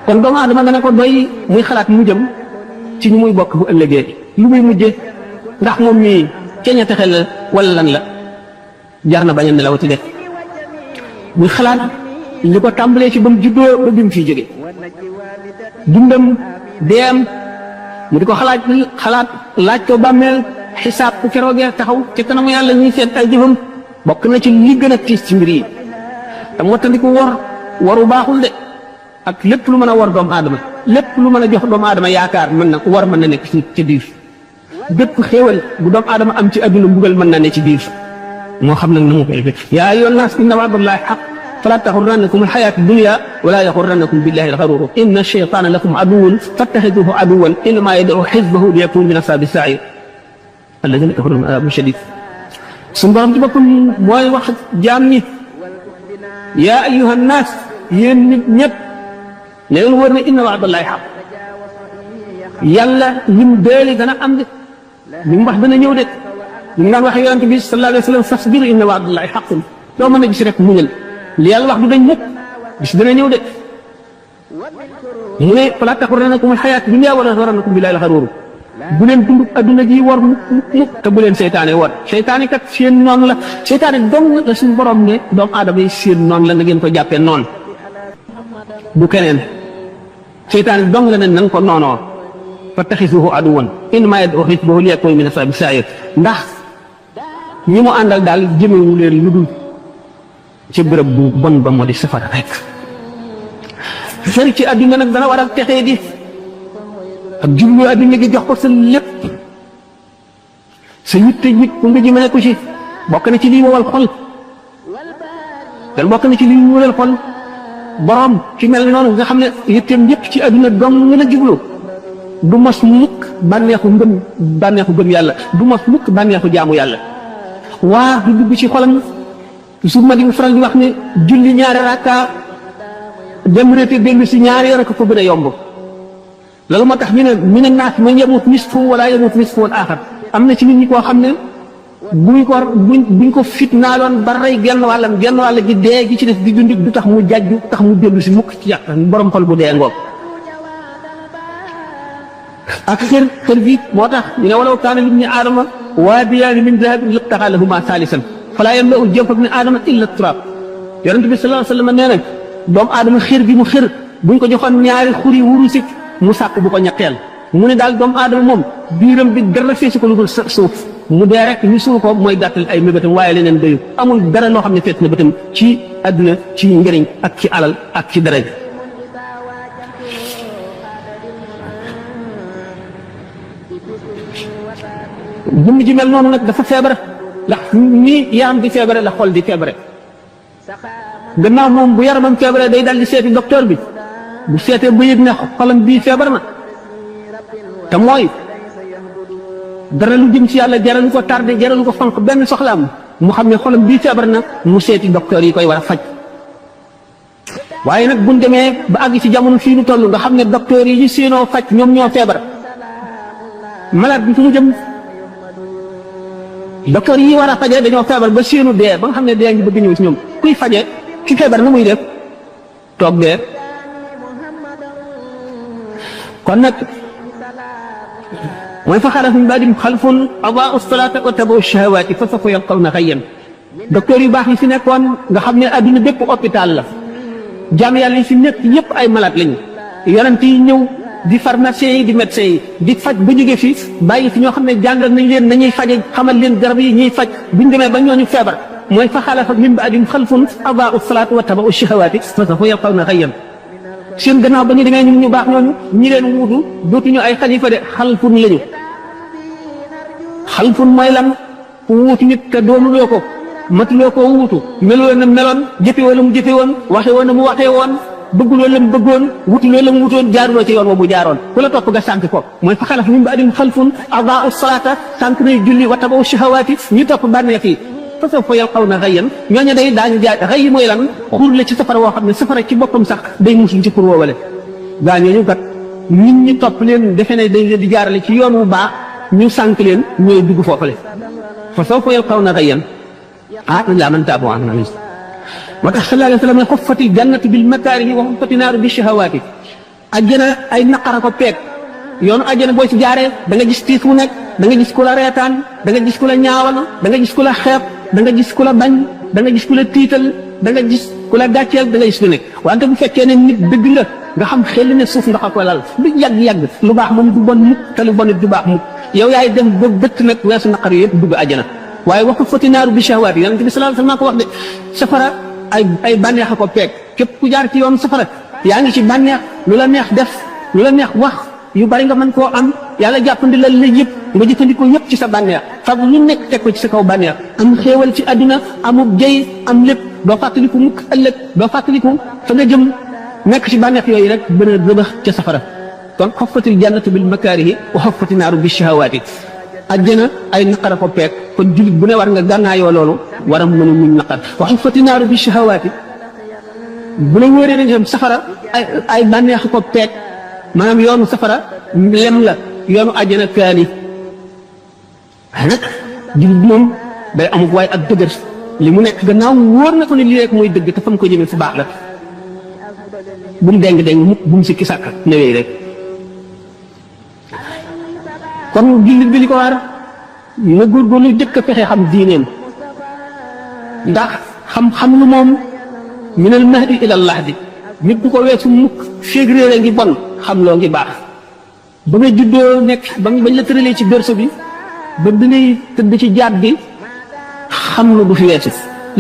kon doomu aadama nga ne ko doy muy xalaat mu jëm ci ñu muy bokk bu ëllëgee lu muy mujje ndax moom mii ceeña texe la wala lan la jar na bañ a nelawati de muy xalaat li ko tàmbalee ci ba mu juddoo ba bi mu fiy jóge dundam deem mu di ko xalaat laaj ko bàmmeel xisaab bu keroogee taxaw ci kanamu yàlla ñuy seet ay jëfam bokk na ci li gën a tiis ci mbir yi te mottandi ko waru baaxul de ak lépp lu mën a war doomu aadama lépp lu mën a jox doomu aadama yaakaar mën na war mën na nekk ci biir bépp xéewal bu doomu aadama am ci adduna mbugal mën na ne ci biir moo xam nag na mu koy defee yaa ayyuhan naas inna wa'dallahi haqq falaa taxurrannakum alxayaatu dunya wala yaxurrannakum billahi alxaruur inna shaytaana lakum aduwwun fattaxiduuhu aduwwan innamaa yad'uu xizbahu liyakuunu min ashaabi sa'iir alladiina kafaruu lahum azaabun shadiid suñu borom ci boppam mooy wax jaam ñi yaa ayyuhan naas yéen nit ñëpp ne leen wër ne inna wa'dallahi haqq yàlla lim deeli dana am de li mu wax dana ñëw de li mu daan wax yonent bi sallallahu alayhi wa sallam fasbir inna wa'dallahi haqqun doo mën a gis rek muñal li yàlla wax du dañ mukk bis dana ñëw de mu ne falaa taxurrannakum al-hayaatu dunya wala yaxurrannakum billahi al-gharuur bu leen dund adduna ji war mukk te bu leen seytaane war seytaane kat seen noon la seytaane dong la suñu borom ne doomu aadama yi seen noon la na ngeen ko jàppee noon du keneen seytaane dong la ne nan ko noonoo fattaxisuuhu aduwwan innamaa yad'uu xizbahu liyakuunu min ashaabi sa'iir ndax ñi mu àndal daal jëmewu leen lu dul ci bërëb bu bon ba moo di safara rek xër ci adduna nag dana war a texee di ak jublu adduna gi jox ko sa lépp sa yitte nit ku nga jëmale ko ci bokk na ci lii wowal xol dan bokk na ci lii wowal xol borom ci mel noonu nga xam ne yitteem yëpp ci adduna dong nga la jublu du mos mukk bànneexu gëm yàlla du mos mukk bànneexu jaamu yàlla waa du dugg ci xolam su ma di faral di wax ne julli ñaari rakka dem rété dellu si ñaari rek ko gën a yomb loolu moo tax ñu ne mina naas man yamut nisfu wala yamut nisfu al axar am na ci nit ñi koo xam ne buñ ko fitnaaloon ba rey genn wàll gi dee gi ci def di dund du tax mu jàjju tax mu dellu si mukk ci yàq borom xol bu dee ngoog ak xër bi moo tax ñu ne walaw kaana libni aadama waadiyaani min dahabin labtagaa lahumaa saalisan falaa yamla'u jawfa ibni aadama illa turaab yonent bi sallallahu alayhi wa sallam nee na doomu aadama xër bi mu xër buñ ko joxoon ñaari xuri wurusi mu sàkk bu ko ñetteel mu ne daal doomu aadama moom biiram bi dara feesu ko lu dul suuf mu dee rek ñu suul ko mooy gàttal ay mébétam waaye leneen doyu amul dara loo xam ne fees na bëtam ci àdduna ci njëriñ ak ci alal ak ci daraja jëmm ji mel noonu nag dafa feebar ndax nii yaram di feebare la xol di feebare gannaaw moom bu yaramam feebare day dal di seeti docteur bi bu seetee ba yëg ne xolam bii feebar na te mooy dara lu jëm ci yàlla jaralu ko tardé jaralu ko fanq benn soxlaam mu xam ne xolam bii feebar na mu seeti docteur yi koy war a faj waaye nag buñ demee ba àgg ci jamono fii nu toll nga xam ne docteur yi ñu séenoo faj ñoom ñoo feebar malade bi fu mu jëm docteur yi war a faje dañoo feebar ba séenu dee ba nga xam ne dee ngi bëgg ñëw ci ñoom kuy faje ki feebar na muy def toog dee kon nag mooy fa xalaf min ba'dihim xalfun adaa'u salaata wa tabaa'u shahawaati fa sawfa yalqawna ghayyan docteur yu baax yi fi nekkoon nga xam ne adduna bépp hôpital la jaam yàlla yi fi nekk yépp ay malade lañu yonent yi ñëw di pharmacien yi di médecin yi di faj ba jóge fi bàyyi fi ñoo xam ne jàngal nañ leen nañuy faje xamal leen garab yi ñuy faj buñ demee ba ñooñu feebar mooy fa xalafa min ba'dihim xalfun adaa'u salaata wa tabaa'u shahawaati fa sawfa yalqawna ghayyan seen gannaaw ba ñu demee ñu baax ñooñu ñi leen wuutu dootuñu ay xalifa de xalfun lañu xalfun mooy lan ku wuutu nit te doonuloo ko matuloo koo wuutu meloo na meloon jëfe wala mu jëfe woon waxe woon na mu waxee woon bëgguloo la mu bëggoon wutuloo la mu wutoon jaaruloo ci yoon wa mu jaaroon ku la topp nga sànk ko mooy fa xalaf min ba'dihim xalfun adaa'u salaata sànk nay julli wa tabaa'u shahawaati ñu topp bànneex yi fa sawfa yalqawna ghayyan ñooñu day daañu jaar xëy mooy lan xur la ci safara woo xam ne safara ci boppam sax day musul ci pour woowale gaa ñooñu kat nit ñi topp leen defe ne dañ leen di jaarale ci yoon wu baax ñu sànk leen ñooy dugg foofale fa sawfa yalqawna ghayyan illaa man taaba wa amana moo tax sallallahu alayhi wa sallam ne xuffati jannatu bil makaarihi wa xuffati naaru bi shahawaati ajjana ay naqara ko peeg yoonu ajjana boo ci jaaree da nga gis tiis mu nekk da nga gis ku la reetaan da nga gis ku la ñaawal da nga gis ku la xeeb da nga gis ku la bañ da nga gis ku la tiital da nga gis ku la gàcceel da nga gis lu nekk wante bu fekkee ne nit dëgg nga xam xel ne suuf nga ko lal lu yàgg-yàgg lu baax moom du bon mukk te lu bon it du baax mukk yow yaay dem ba bëtt nag weesu naqar yi yëpp dugg ajjana waaye waxu fati naaru bi shahawaati yonent bi sallallahu alayhi wa sallam ko wax de safara ay bànneex a ko peeg képp ku jaar ci yoon safara yaa ngi ci bànneex lu la neex def lu la neex wax yu bari nga mën koo am yàlla jàppandi la yëpp nga jëfandikoo yëpp ci sa bànneex fab lu nekk teg ko ci sa kaw bànneex am xéewal ci àdduna amub jëy am lépp doo fàttaliku mukk ëllëg doo fàttaliku fa nga jëm nekk ci bànneex yooyu rek bën a rëbax ca safara kon xoffatil jannatu bil makaarihi wa xoffati naaru bi shahawaati ajjana ay naqara ko peeg kon jullit bu ne war nga gànnaayoo loolu war a mën a muñ naqar wa xoffati naaru bi shahawaati bu la wóoree nañ xam safara ay bànneex ko peeg maanaam yoonu safara lem la yoonu ajjana kaani waaye nag jullit bi moom day amuk waaye ak dëgër li mu nekk gannaaw wóor na ko ne lii rek mooy dëgg te fa mu ko jëmee fu baax la bu mu déng mukk bu mu sikki sàkk newee rek kon jullit bi li ko war na góorgóorlu jëkk a fexe xam diineem ndax xam-xam lu moom minal mahdi ilal lahdi nit du ko weesu mukk féeg réere ngi bon xam loo ngi baax ba nga juddoo nekk bañ la tëralee ci berceau bi ba bi ngay tëdd ci jaat bi xam lu du fi weesu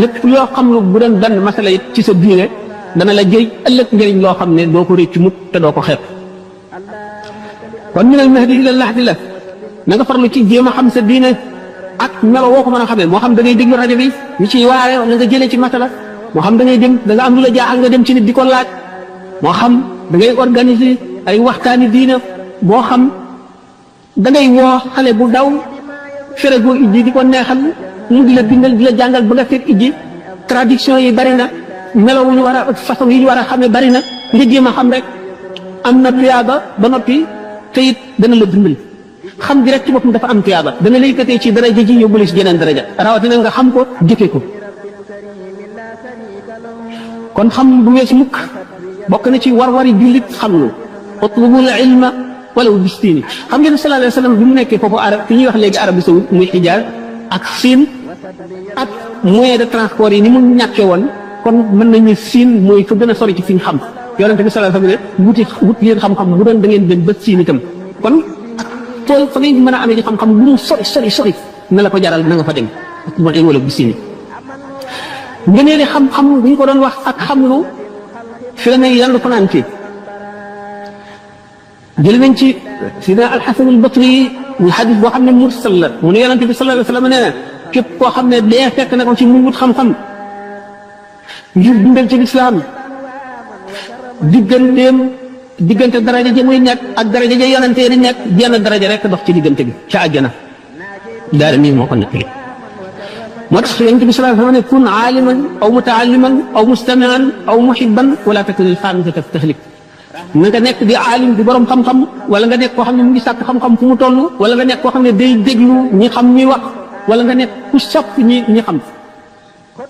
lépp loo xam lu bu doon benn masala it ci sa diine dana la jëriñ ëllëg njëriñ loo xam ne doo ko réccu mukk te doo ko xeeb kon minal mahdi ilal lahdi la na nga farlu ci jéem a xam sa diine ak melo woo ko mën a xamee moo xam da ngay déglu rajo bi ñu ciy waare wala nga jëlee ci masala moo xam da ngay dem da nga am lu la jaaxal nga dem ci nit di ko laaj moo xam da ngay organiser ay waxtaani diine moo xam da ngay woo xale bu daw fere goo ijji di ko neexal mu di la bindal di la jàngal ba nga fekk ijji traduction yi bari na melo wu ñu war a façon yi ñu war a xamee bari na nga jéem a xam rek am na tuyaaba ba noppi te it dana la dimbali xam gi rek ci boppam dafa am tuyaaba dana la yëkkatee ci daraja ji yóbbule ci jeneen daraja rawatina nga xam ko jëfe ko kon xam bu wees mukk bokk na ci war-wari jullit xam lu utlubul ilma walaw bistiini xam ngeen sallallahu alayhi wa sallam bi mu nekkee foofu arab fi ñuy wax léegi Arabie Saoudite muy Hijaaz ak Siin ak moyen de transport yi ni mu ñàkkee woon kon mën nañu Siin mooy fa gën a sori ci fi ñu xam yonente bi sallallahu alayhi wasallam ne wut leen xam-xam bu doon da ngeen dem ba siin itam kon tool fa ngeen mën a amee ci xam-xam lu mu sori na la ko jaral na nga fa dem ak ma wala bu siin ngëneel xam-xam bu ñu ko doon wax ak xam lu fi la ne yàlla ko naan fii jël nañ ci sidna al-Hasan al-Basri ñu xadis boo xam ne mursal la mu ne yonente bi sallallahu alayhi wasallam nee na képp koo xam ne dee fekk na ko ci muy wut xam-xam ngir dundal ci lislaam diggante daraja ja muy nekk ak daraja ja yonente di nekk jenn daraja rek dox ci diggante bi ca àjjana daal mii moo ko nekk moo tax yonente bi sallallahu alayhi wasallam ne kun aaliman aw mutaalliman aw mustamian aw muhibban wala takun al-xaamisata tahlik na nga nekk di aalim di borom xam-xam wala nga nekk koo xam ne mu ngi sàkk xam-xam fu mu toll wala nga nekk koo xam ne day déglu ñi xam ñuy wax wala nga nekk ku sopp ñi xam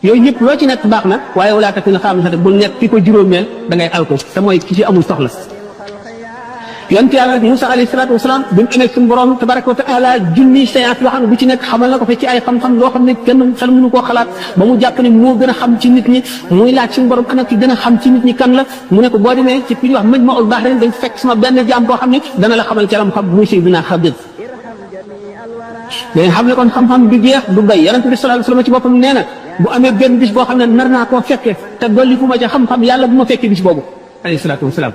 yooyu yëpp loo ci nekk baax na waaye wala takun xaamisata bul nekk ki ko juróomeel da ngay alko te mooy ki ci amul soxla yonent yàlla Musaa alayhi salaatu wasalaam bi mu amee suñu borom tabaraka wa taala junni séance yoo xam ne bu ci nekk xamal na ko fa ci ay xam-xam loo xam ne kenn xel mënu koo xalaat ba mu jàpp ne moo gën a xam ci nit ñi muy laaj suñu borom ana ki gën a xam ci nit ñi kan la mu ne ko boo demee ci ku ñuy wax Majma'ul Bahrayn dañ fekk sama benn jaam boo xam ne dana la xamal ci lam xam muy Seydina Xadir dañ xam ne kon xam-xam du jeex du doy yonent bi sallallahu alayhi wasallam ci boppam nee na bu amee benn bis boo xam ne nar naa koo fekkee te dolli fu ma ca xam-xam yàlla bu ma fekkee bis boobu alayhi salaatu wasalaam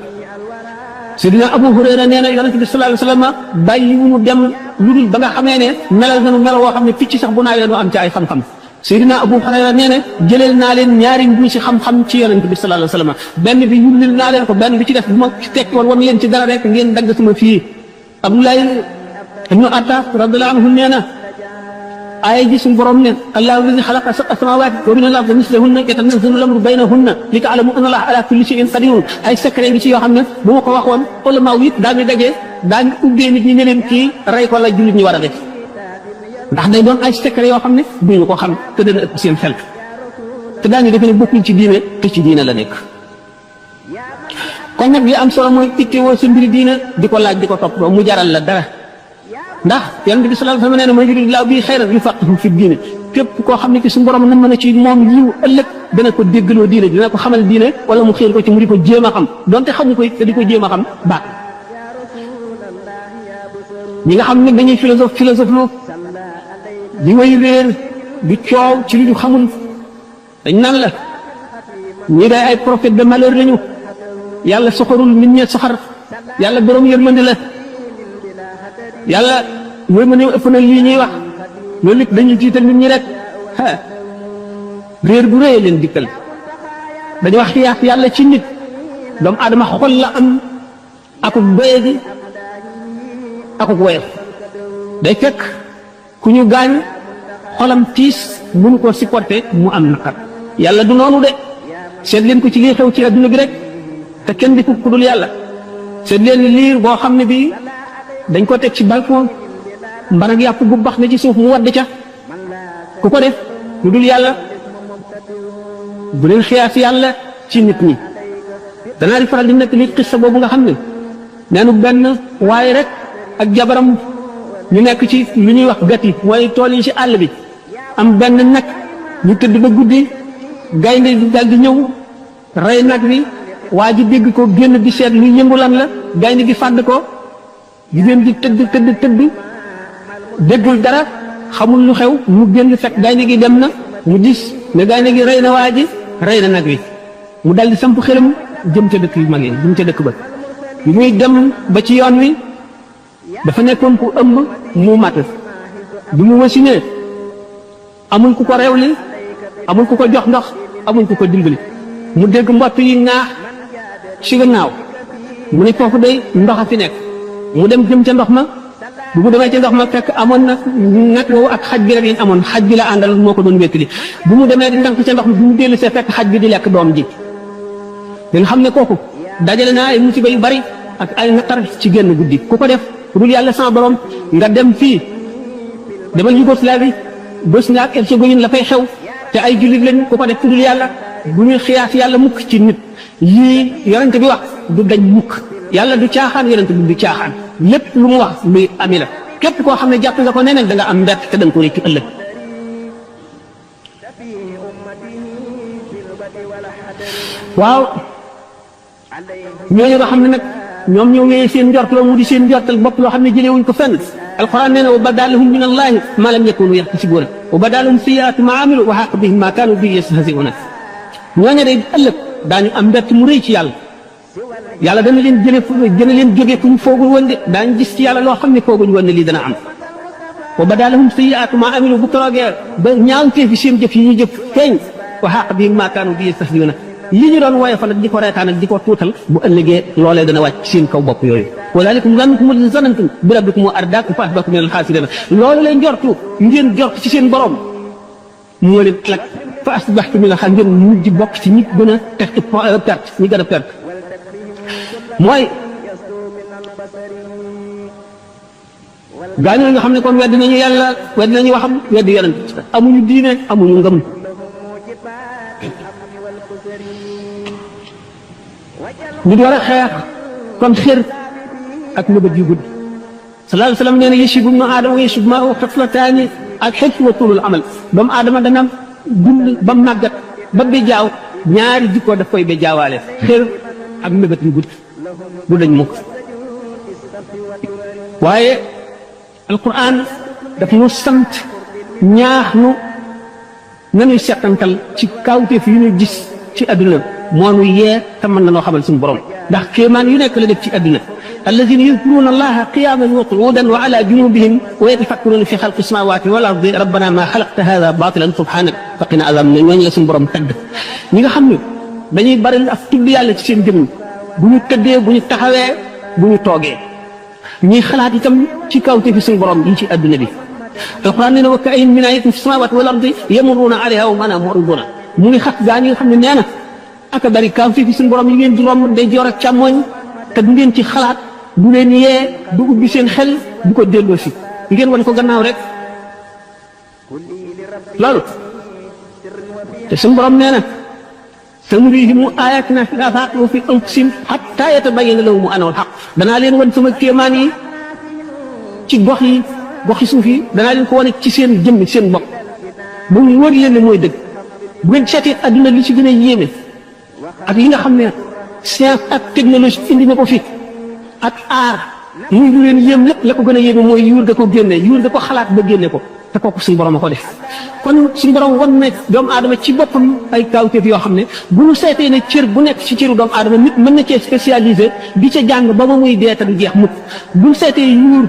Seydina Abu Hurayra nee na yonent bi sallallahu alayhi wasallam bàyyi wu mu dem lu dul ba nga xamee ne melal nañu melo woo xam ne picc sax bu naawee nu am ci ay xam-xam Seydina Abu Hurayra nee na jëleel naa leen ñaari mbuus ci xam-xam ci yonent bi sallallahu alayhi wasallam benn bi yullil naa leen ko benn bi ci def bu ma tekki woon wan leen ci dara rek ngeen dagg sama fii Abdoulaye ibnu Attaas radiyallahu anhu nee na aaya ji suñu borom ne allahu alladi xalaqa sab'a samaawaati wa mina al-ardi mislahunna yatanazzalu al-amru baynahunna li ta'lamu anna allaha ala kulli shay'in qadirun ay secret ngi ci yoo xam ne bu ma ko waxoon ulama yi daañu daje daañu ubbee nit ñi ne leen kii rey ko la jullit ñi war a def ndax day doon ay secret yoo xam ne duñu ko xam te dana ëpp seen xel te daañu defe ne bokkul ci diine te ci diine la nekk kon nag li am solo mooy ittewoo sa mbiri diine di ko laaj di ko topp mu jaral la dara ndax yonent bi sallallahu alayhi wasallam nee na man yuridillaahu bihi xayran yufaqihu fi diine képp koo xam ne ki suñu borom na mën a ci moom yiw ëllëg dana ko déggaloo diine dina ko xamal diine wala mu xéer ko ci mu di ko jéem a xam donte xamu koy te di ko jéem a xam baax ñi nga xam ne dañuy philosophe lu di way réer di coow ci lu ñu xamul dañ naan la ñii day ay prophète de malheur lañu yàlla soxorul nit ñee soxar yàlla borom yërmande la yàlla yërmande ëpp na lii ñuy wax loolu lépp dañuy jiital nit ñi rek réer bu rëy leen dikkal dañu wax xiyaas yàlla ci nit doomu aadama xol la am akuk doye gi akuk woyof day fekk ku ñu gaañ xolam tiis mënu ko supporter mu am naqar yàlla du noonu de seet leen ko ci lii xew ci adduna bi rek te kenn di ku dul yàlla seet leen liir boo xam ne bii dañ ko teg ci balcon mbarag yàpp gu bax na ci suuf mu wadd ca ku ko def lu dul yàlla bu leen xiyaas yàlla ci nit ñi danaa di faral di nekk li xissa boobu nga xam ne neenu benn waaye rek ak jabaram ñu nekk ci lu ñuy wax gati mooy tool yi ci àll bi am benn nag ñu tëdd ba guddi gaynde di dal di ñëw rey nag wi waa ji dégg ko génn di seet lu yëngu lan la gaynde gi fàdd ko jigéen ji tëdd déggul dara xamul lu xew mu génn fekk gaynde gi dem na mu gis ne gaynde gi rey na waa ji rey na nag wi mu dal di samp xelam jëm ca dëkk yu mag yi jëm ca dëkk ba bi muy dem ba ci yoon wi dafa nekkoon ku ëmb mu mat bi mu wasinee amul ku ko rewli amul ku ko jox ndox amul ku ko dimbali mu dégg mbott yi ŋaax ci gannaaw mu ne foofu day ndox a fi nekk mu dem jëm ca ndox ma bu mu demee ca ndox ma fekk amoon na nag woowu ak xaj bi rek lañ amoon xaj bi la àndal moo ko doon wéttali bu mu demee di ndànk ca ndox mi bu mu dellu see fekk xaj bi di lekk doom ji nga xam ne kooku dajale naa ay musiba yu bari ak ay naqar ci génn guddi ku ko def dul yàlla sama borom nga dem fii demal Yougoslavie Bosnie ak Herzégovine la fay xew te ay jullit lañ ku ko def dul yàlla bu ñuy xiyaas yàlla mukk ci nit yii yonent bi wax du dañ mukk yàlla du caaxaan yonent bi du caaxaan lépp lu mu wax luy ami la képp koo xam ne jàpp nga ko neneen da nga am mbett te da nga ko réccu ëllëg waaw ñooñu nga xam ne nag ñoom ñoo wéyee seen njort loo mu di seen njortal bopp loo xam ne jëlee wuñ ko fenn alquran nee na wa badalahum min allahi ma lam yakunu yaxtasibuuna wa badalahum sayyi'aatu ma amilu wa haqa bihim ma kaanu bihi yastahzi'uuna ñooñu day ëllëg daañu am mbett mu rëy ci yàlla yàlla dana leen dana leen jógee fu ñu foogul woon de daañu gis ci yàlla loo xam ne fooguñ woon ne lii dana am wa badalahum sayyi'aatu ma amilu bu toogee ba ñaawtee fi seen jëf yi ñu jëf feeñ wa haqa bihim ma kaanu bihi yastahzi'uuna li ñu doon woyofal ak di ko reetaan ak di ko tuutal bu ëllëgee loolee dana wàcc ci seen kaw bopp yooyu wa zalikum zannukum allazii zannantum bi rabbikum ardaakum fa asbahtum minal xaasiriin loolu leen jortu ngeen jort ci seen borom moo leen alak fa asbahtum minal xaasiriin ngeen mujj bokk ci ñi gën a perte ñi gën a perte mooy gaañu nga xam ne kon wedd nañu yàlla wedd nañu waxam wedd yonent amuñu diine amuñu ngëm nit war a xeex kon xër ak nëbët yu gudd sallallahu alayhi wa sallam nee na yashibu ibnu aadama wa yashibu maahu xaslataani ak xëcc wa tuulul amal doomu aadama dana dund ba màggat ba bejaaw ñaari jikkoo daf koy bejaawaale xër ak nëbët yu gudd du dañ mukk waaye alquran daf ñu sant ñaax nu nañuy settantal ci kawteef yu ñu gis ci àdduna moo nu yee te mën na noo xamal suñu borom ndax kéemaan yu nekk la def ci àdduna alladina yadkuruna allaha qiyaman wa qu'udan wa ala junubihim wa yatafakkaruna fi xalqi samawati wal ardi rabbana ma xalaqta hada batilan subhanak faqina azab ne ñooñu la suñu borom tagg ñi nga xam ne dañuy bari ak tudd yàlla ci seen jëmm bu ñu tëddee bu ñu taxawee bu ñu toogee ñuy xalaat itam ci kawte fi suñu borom yi ci àdduna bi alquran nee na wa ka'ayyin min ayatin fi samawati wal ardi yamurruna alayha wa hum mu'ridun mu ngi xat gaa ñi nga xam ne nee na aka bari kawte fi suñu borom yi ngeen di romb day joor ak càmmooñ te du ngeen ci xalaat du leen yee du ubbi seen xel du ko delloo si ngeen wan ko gannaaw rek loolu te suñu borom nee na sanurihim ayatina fil afaaqi wa fi anfusihim hatta yatabayyana lahum annahu al-haqq danaa leen wan sama kéemaan yi ci goxi suuf yi danaa leen ko wane ci seen jëmmi seen bopp bu mu wóor leen ne mooy dëgg bu ngeen seetee adduna li ci gën a yéeme ak li nga xam ne science ak technologie indi na ko fi ak aar muy lu leen yéem lépp la ko gën a yéeme mooy yuur ga ko génne yuur ga ko xalaat ba génne ko te kooku suñu borom a ko def kon suñu borom wan ne doomu aadama ci boppam ay kawteef yoo xam ne bu ñu seetee ne cër bu nekk ci cëru doomu aadama nit mën na cee spécialisé di ca jàng ba ma muy dee te du jeex mukk bu ñu seetee yuur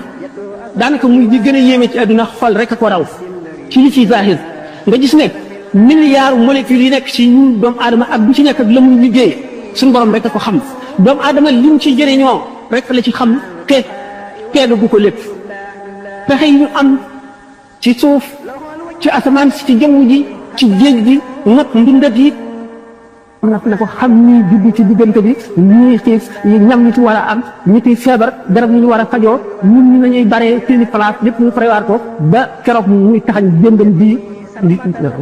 daanaka muy di gën a yéeme ci àdduna xol rek a ko raw ci li ci zahir nga gis ne milliards molécules yi nekk ci yuur doomu aadama ak bu ci nekk ak la muy liggéey suñu borom rek a ko xam doomu aadama lim ci jëriñoo rek la ci xam te teegagu ko lépp pexe yi ñu am ci suuf ci asamaan si ci jaww ji ci géej gi nag ndundat yi na ko xam ni judd ci diggante bi ñii xiif ñam ñi ci war a am ñi ci feebar garab yi ñu war a fajoo ñun ñi nañuy baree seeni place lépp ñu prévoir ko ba keroog muy taxañ démbam bii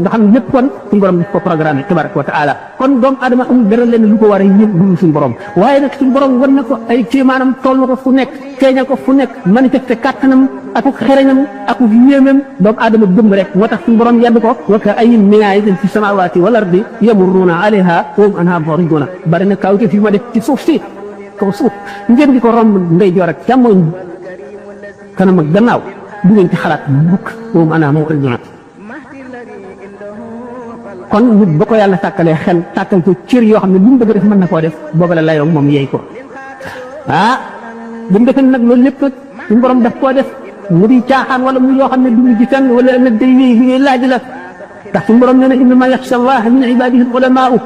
nga xam ne lépp kon suñu borom daf ko programme tabaraka wa taala kon doomu adama amul dara leen lu ko war a yëg dul suñu borom waaye nag suñu borom war na ko ay kéemaanam toll na ko fu nekk feeñal ko fu nekk manifesté kàttanam akuk xereñam akuk yéemam doomu adama gëm rek moo tax suñu borom yedd ko wa ka'ayyin min ayatin fi samawati wal ardi yamurruna alayha wa hum anha mu'ridun bari na kawte fi ma def ci suuf si kaw suuf ngeen di ko romb ndeyjoor ak càmmoñ kanam ak gannaaw du ngeen ci xalaat bukk wa hum anha mu'ridun kon nit ba ko yàlla tàkkalee xel tàkkal ko cër yoo xam ne lu mu bëgg def mën na koo def booba la layoo moom yeey ko bu mu defee nag loolu lépp suñu borom daf koo def mu di caaxaan wala mu yoo xam ne du mu ji fenn wala nag day wéy li laaj la ndax suñu borom nee na innama yaxsha allaha min ibadihi al-ulamaa'u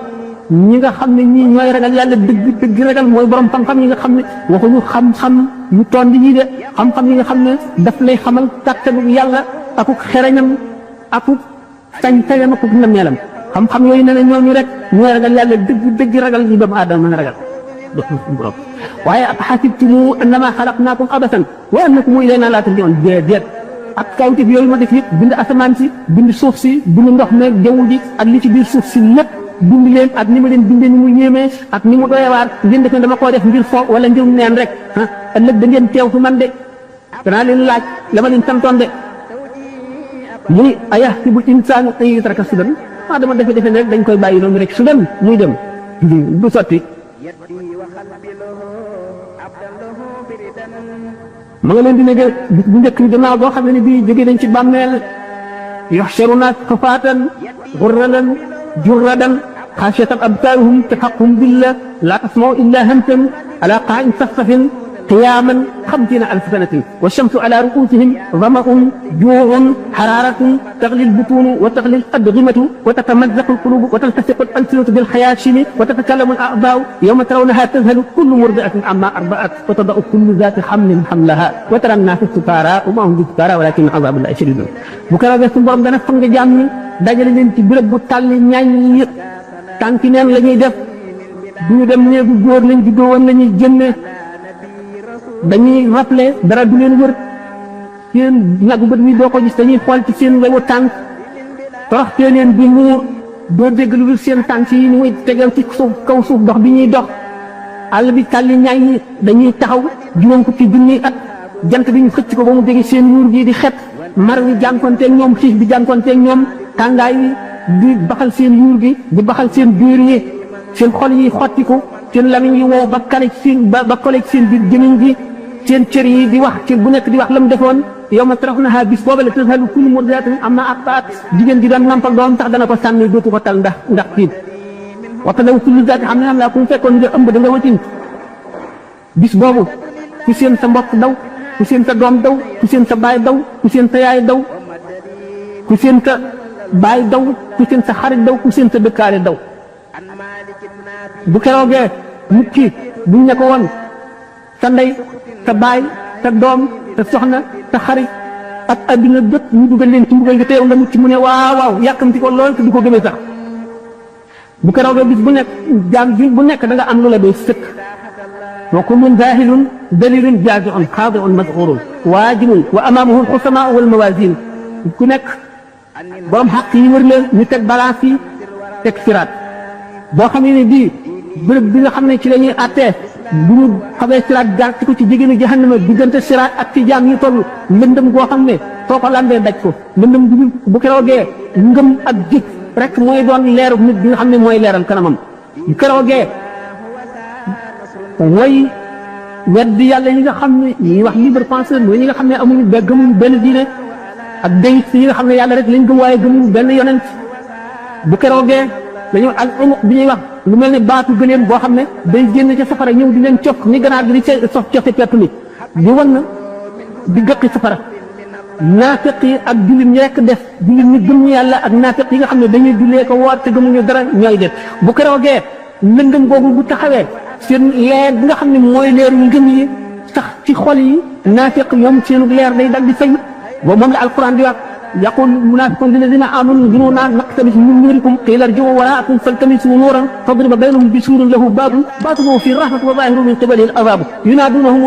ñi nga xam ne ñii ñooy ragal yàlla dëgg ragal mooy borom xam-xam yi nga xam ne waxuñu xam-xam yu tond yi de xam-xam yi nga xam ne daf lay xamal kàttanu yàlla akuk xereñam akuk sañ-sañam akuk nameelam xam-xam yooyu nee na ñooñu rek ñooy ragal yàlla dëgg ragal ñu doomu aadama mën a ragal dox suñu borom waaye xasibtum annama xalaqnaakum abasan wa annakum ilayna laa turja'uun déedéet ak kawtif yooyu ma def yëpp bind asamaan si bind suuf si bind ndox meeg jaww ji ak li ci biir suuf si lépp bind leen ak ni ma leen bindee ni mu yéemee ak ni mu doyewaar ngeen def ne dama koo def ngir fo wala ngir neen rek ëllëg da ngeen teew fi man de danaa leen laaj la ma leen santoon de mu ni ayahsibul insaanu an yutraka sudan dama defe rek dañ koy bàyyi noonu rek su dem muy dem du sotti ma nga leen di nekk bis bu njëkk gannaaw boo xam ne bii jóge nañ ci bàmmeel yuhsharuna xufaatan gurradan jurradan xaashiyatan absaaruhum tarhaquhum dillah laa tasma'u illaa hamsan alaa qaa'in safsafin قياما 50,000 سنة والشمس على رؤوسهم ظمأ جوع حرارة تغلي البطون وتغلي الأدغمة وتتمزق القلوب وتلتصق الألسنة بالخياشيم وتتكلم الأعضاء يوم ترونها تذهل كل مرضعة عما أرضعت وتضع كل ذات حمل حملها وترى الناس سكارى وما هم بسكارى ولكن عذاب الله شديد بكرة سن borom dana fang jàmm dajale leen ci béréb bu tàlli ñaañ yi tànki neen la ñuy def duñu dem néegu góor lañ juddoo woon la ñuy génne dañuy rappelé dara du leen wër seen nagu bët mi doo ko gis dañuy xool ci seen wewu tànk toroxtee leen bi muur doo dégg lu seen tànk yi ni muy tegal ci suuf kaw suuf dox bi ñuy dox àll bi tàlli ñaay yi dañuy taxaw juróom fukki junniy at jant bi ñu xëcc ko ba mu jege seen wuur gi di xet mar wi jànkonteeg ñoom xiif bi jànkonteeg ñoom tàngaay wi di baxal seen yuur gi di baxal seen biir yi seen xol yi xottiku seen lamiñ yi wow ba kale seen ba kole seen biir jëmiñ gi seen cër yi di wax cër bu nekk di wax la mu defoon yow ma tarawnaha bis booba la tazhalu kullu murdi'atin amma arda'at jigéen ji doon nampal doom tax dana ko sànni dootu ko tal ndax tiit wa tadaw kullu zaati hamlin hamlaha ku fekkoon nga ëmb da nga watin bis boobu ku seen sa mbokk daw ku seen sa doom daw ku seen sa baay daw ku seen sa yaay daw ku seen sa baay daw ku seen sa xarit daw ku seen sa dëkkaale daw bu keroogee nit ki buñ ne ko woon sa ndey sa baay sa doom sa soxna sa xarit ak adduna bépp ñu dugal leen ci mbugal gi te yow nga mucc mu ne waaw waaw yàkkamti ko lool te du ko gëmee sax bu keroogee bis bu nekk jaam bi bu nekk da nga am lu la doy sëkk wa kullun zaahilun dalilun jaazi'un xaadi'un maz'uurun waajibun wa amaamahu al-xusamaa wal mawaazin ku nekk borom xaq yi wër la ñu teg balance yi teg siraat boo xam ne bii bërëb bi nga xam ne ci la ñuy àttee bu ñu xamee siraat jaar ci ko ci jigéenu jahannama diggante siraat ak ci jaam yi toll lëndëm goo xam ne soo ko lambee daj ko lëndëm bu keroogee ngëm ak jëf rek mooy doon leeru nit bi nga xam ne mooy leeral kanamam bu keroogee way weddi yàlla yi nga xam ne ñuy wax libre penseur mooy ñi nga xam ne amuñu gëmuñu benn diine ak déyit yi nga xam ne yàlla rek lañ gëm waaye gëmuñu benn yonent bu keroogee dañoo al umuq bi ñuy wax lu mel ne baatu gëléem boo xam ne day génn ca safara ñëw di leen cof ni ganaar gi di sof cofe pett mi di wan na di gëqi safara naafiq yi ak jullit ñi rekk def jullit ñi gëm ñu yàlla ak naafiq yi nga xam ne dañuy jullee ko woor te gëmuñu dara ñooy def bu keroogee lëndëm googu bu taxawee seen leer bi nga xam ne mooy leeru ngëm yi sax ci xol yi naafiq ñoom seenu leer day dal di fay boobu moom la alquran di wax يقول المنافقون للذين آمنوا انظرونا نقتبس من نوركم قيل ارجعوا وراءكم فالتمسوا نورا فاضرب بينهم بسور له باب باطنه فيه الرحمة وظاهره من قبله العذاب ينادونهم